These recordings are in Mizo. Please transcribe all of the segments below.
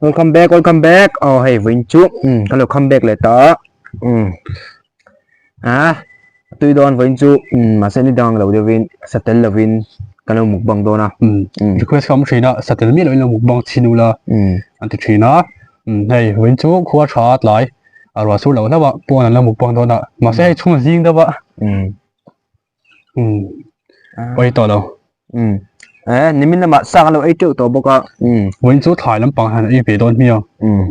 Welcome back, welcome back. Oh, hei vawiin chu um kan lo come back leh ta a. Um ah tui dawn vawiin chu um mahse ni dang lo deuhin sa tel lovin kan lo mukbang dawn a. Um request ka awm thin a, sa tel miah loin lo mukbang chhin ula an ti thin a. Um hei vawiin chu khua tha a tlai a ruah sur loh hlauh a pawn an lo mukbang dawn a. Mahse hei chhung a zing deuh a. Um Um pawi tawh lo. Um eh nimin lamah sang an lo ei teuh tawh bawk a. Um vawiin chu thlai lampang hian ei ve dawn hmiang. Um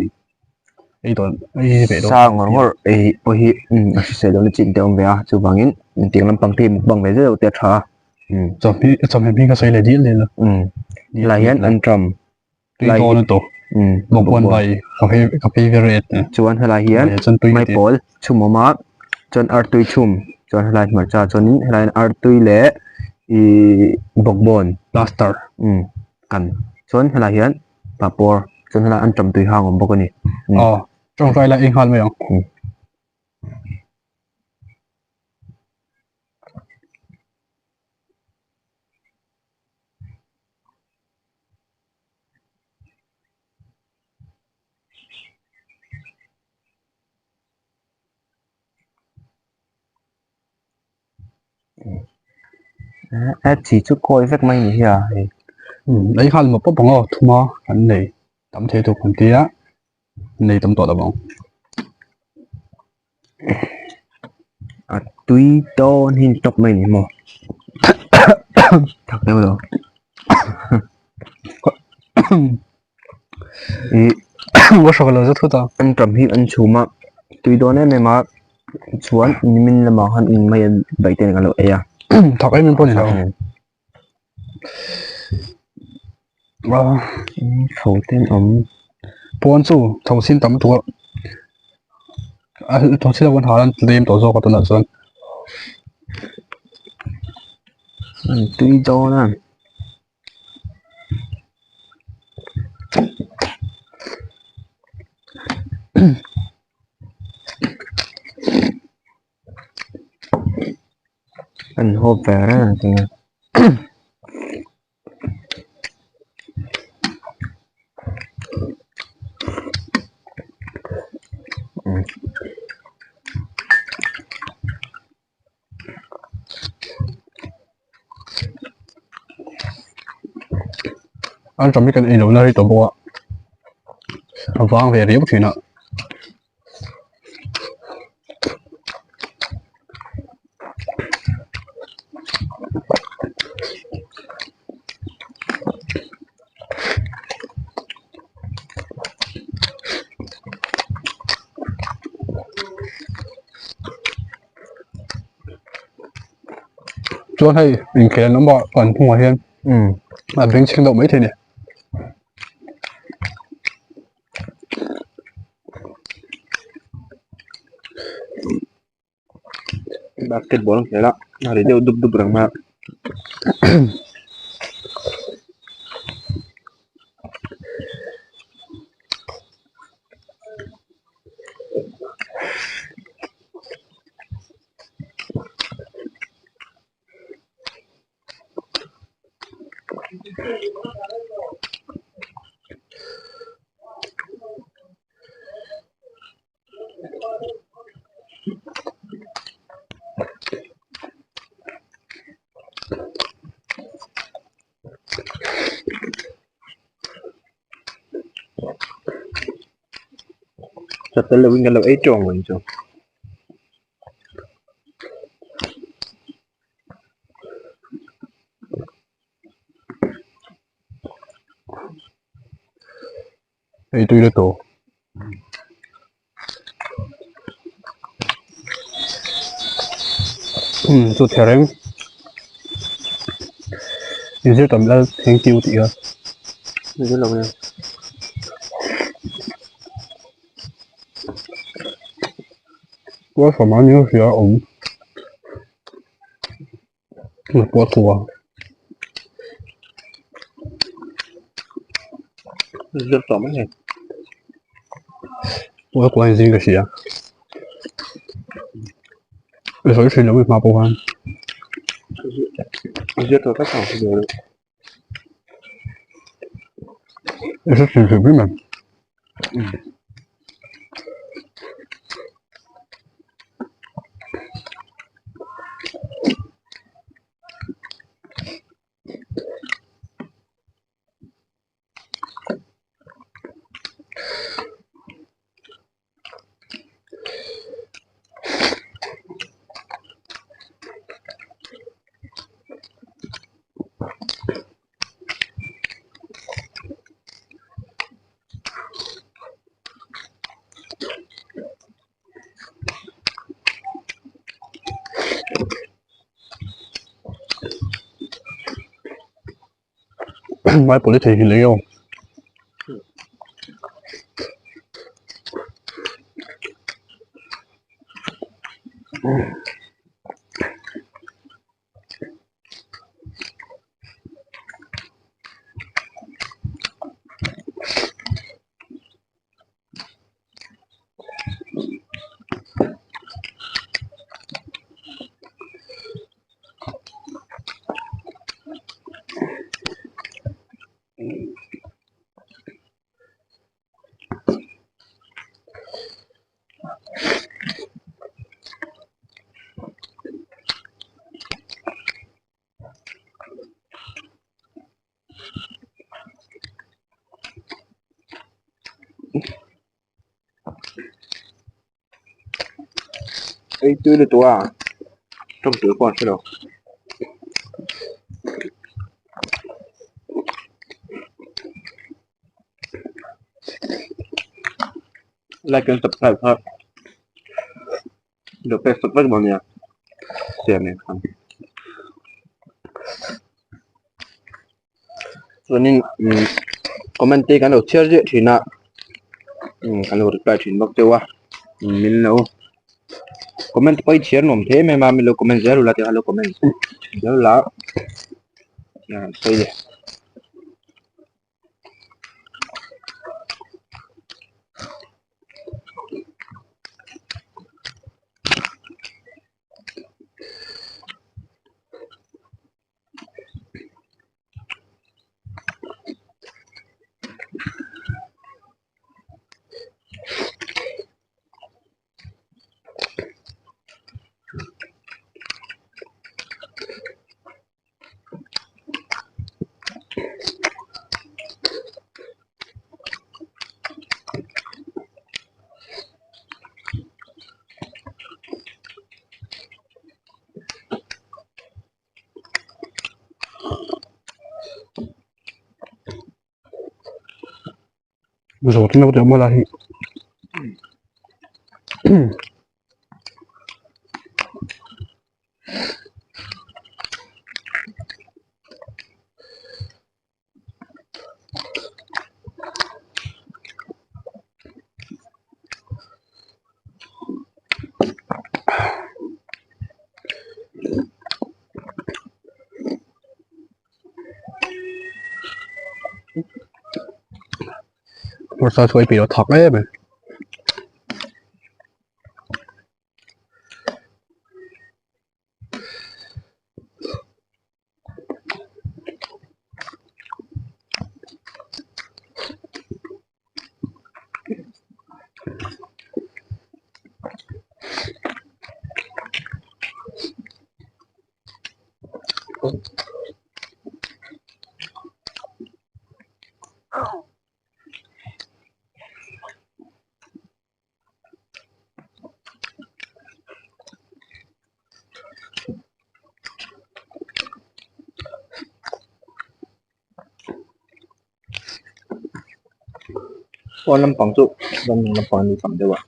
ei dawn ei ve dawn. Sa ngawr ngawr ei pawh hi um a hrisel lohna chin te a awm ve a chuvangin tiang lampang te hi mukbang ve zeuh te a tha a. Um chawhmeh chawhmeh hming ka sawi leh dil dil a. Um helai hian anṭam Tui dawn a tawh. Bawkbawn bai ka favourite a. Chuan helai hian maipawl chhum a awm a, chuan artui chhum, chuan helai hmarcha chuanin helai hian artui leh ihh bawkbawn plaster kan chuan helai hian papawr chuan helai anṭam tui hang a awm bawk a ni. Aw tawngtai lai ei nghal mai ang. A chi chu kawi vek mai ni hi a hei. Ei nghal mawp mawp ang aw thuma kan nei tam thei tur kan tia nei tam tawh lo ang. A tui dawn hi tawp mai ni maw thak deuh lo ih ka hrawk lo zet phut a an tam hi an chhum a tui dawn em em a chuan nimin lamah khan in mai an baih te kan lo ei a thak em em pawh ni lo Tho te an awm pawn chu tho sin tam tur a tho sin lo an hal an tlem tawh zawk a tunah chuan an tui dawn a. An hawp ve reng ang tinge. An ṭawm hi kan ei lohna rei tawh bawk a a vang ve riau ṭhin a. Chuan hei inkhel an awm a kan hnungah hian a bengchheng deuh maithei a ni. Basketball an khel a a ri deuh dup dup reng mai a. Chatel lovin kan lo ei tawng ang chu. Ei tui la tawh. Um chu thereng inzir tam lal thank you tih kha. Inzir lo nia. Pual fama ni hria a awm. Pual kua. Inzir tawh mai ni. Pual kua in zing ka hria. I sawi thin lo mi hma pawh khan. Inzir tawh tak ang chu. I hre thin hrim hrim em? Maipawlh hi theihnghilh eng emaw. Ei tui lutuk a tawng tur pawh an hre lo. Like and subscribe kha lo pek sak vek dawn nia siam nen khan. Chuanin umm comment te kan lo chhiar ziah thin a umm kan lo reply thin bawk deuh a umm min lo comment te pawh hi chhiar nuam hle em em a min lo comment zel ula tikhan lo comment zel ula sawi leh. Zawt meuh deuh mawla hi. Hmarcha chu a ei peih loh thak em em. Pawn lampang chu ramnung lampang a ni tam deuh a.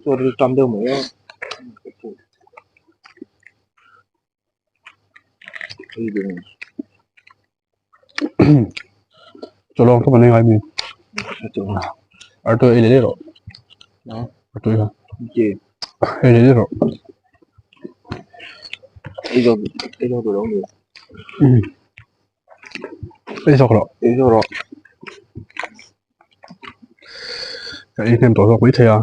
Chu a rilṭam deuh mai a. Chawlawng chu kan ei ngai mi. Artui ei leh leh rawh. Artui kha. Ei leh leh rawh. Ei zawk ei zawk duh lo ni. Ei zawk rawh. Ei zawk rawh. Ka ei hnem tawh zawk mai thei a.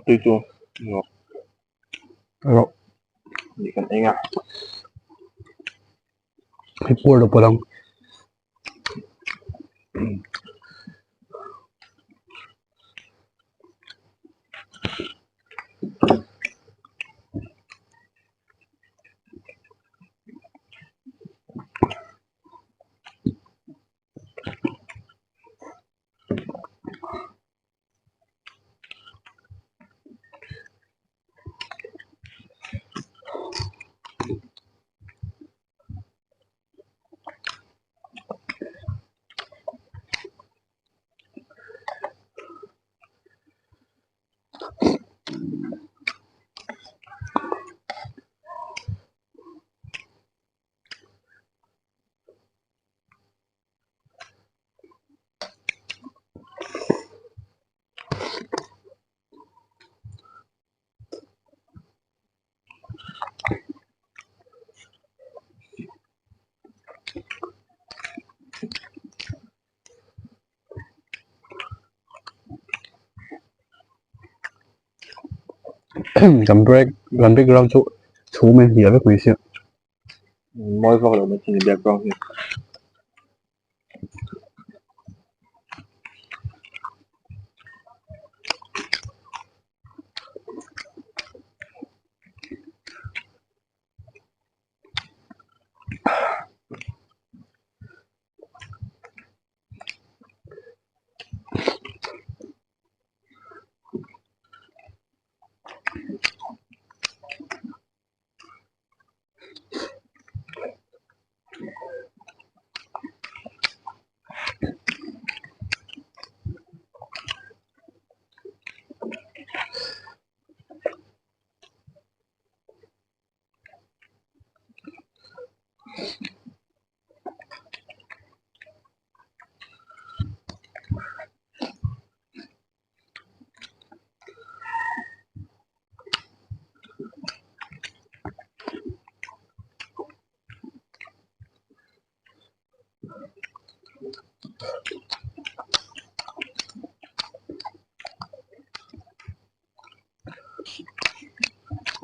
Tui chu ngawk rawh ni kan eng a hei puar lo pawh ang. Kan break kan background chu chhum in hliah vek mai sia. Mawi vak lo mai thei ni background hi.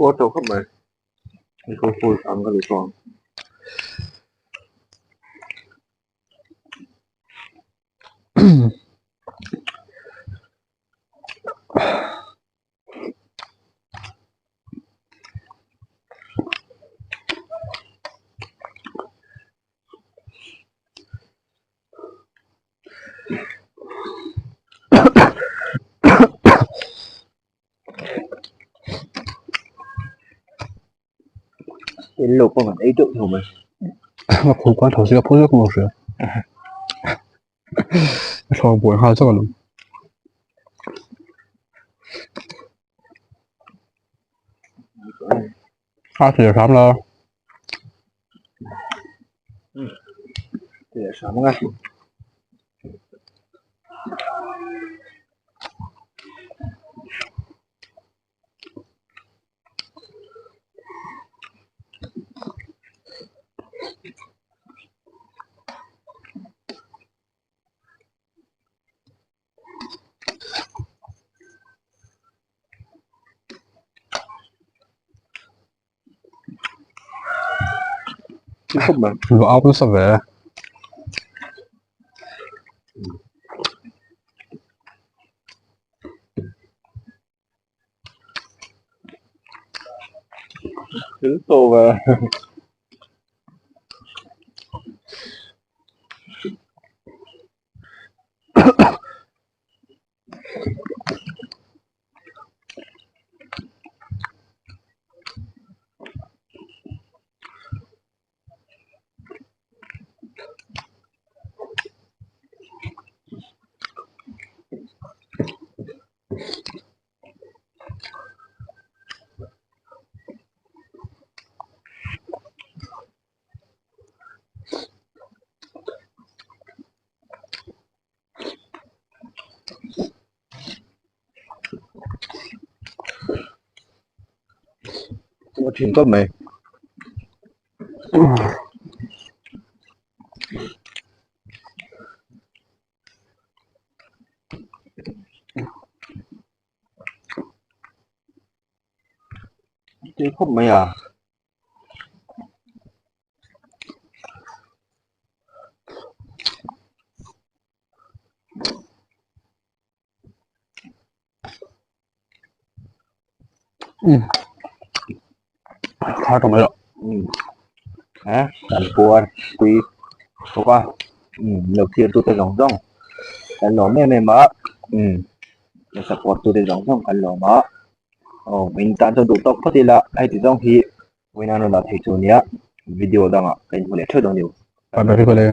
Puar tawh khawp mai. Hei pawh full ang ka ti tawh ang. In lo pawh kan ei deuh tho mai. A khuh khan tho si a phu zawk maw hria. A thlawk buai nghal chauh alawm. A thlir hram la. Leh hram anga. Lo au nasa ve. Thil to ve. A thin tawp mai. Tui khawp mai a. Kha tawh mai loh. Ha kan puar tui bawk a lo thlir tute zawng zawng kan lawm em em a lo support tute zawng zawng kan lawm a aw min tan chuan duh tawk phawt ila hei ti zawng hi vawiin an rawn dah thei chu nia video dangah ka inhmu leh theuh dawn ni. Bye bye.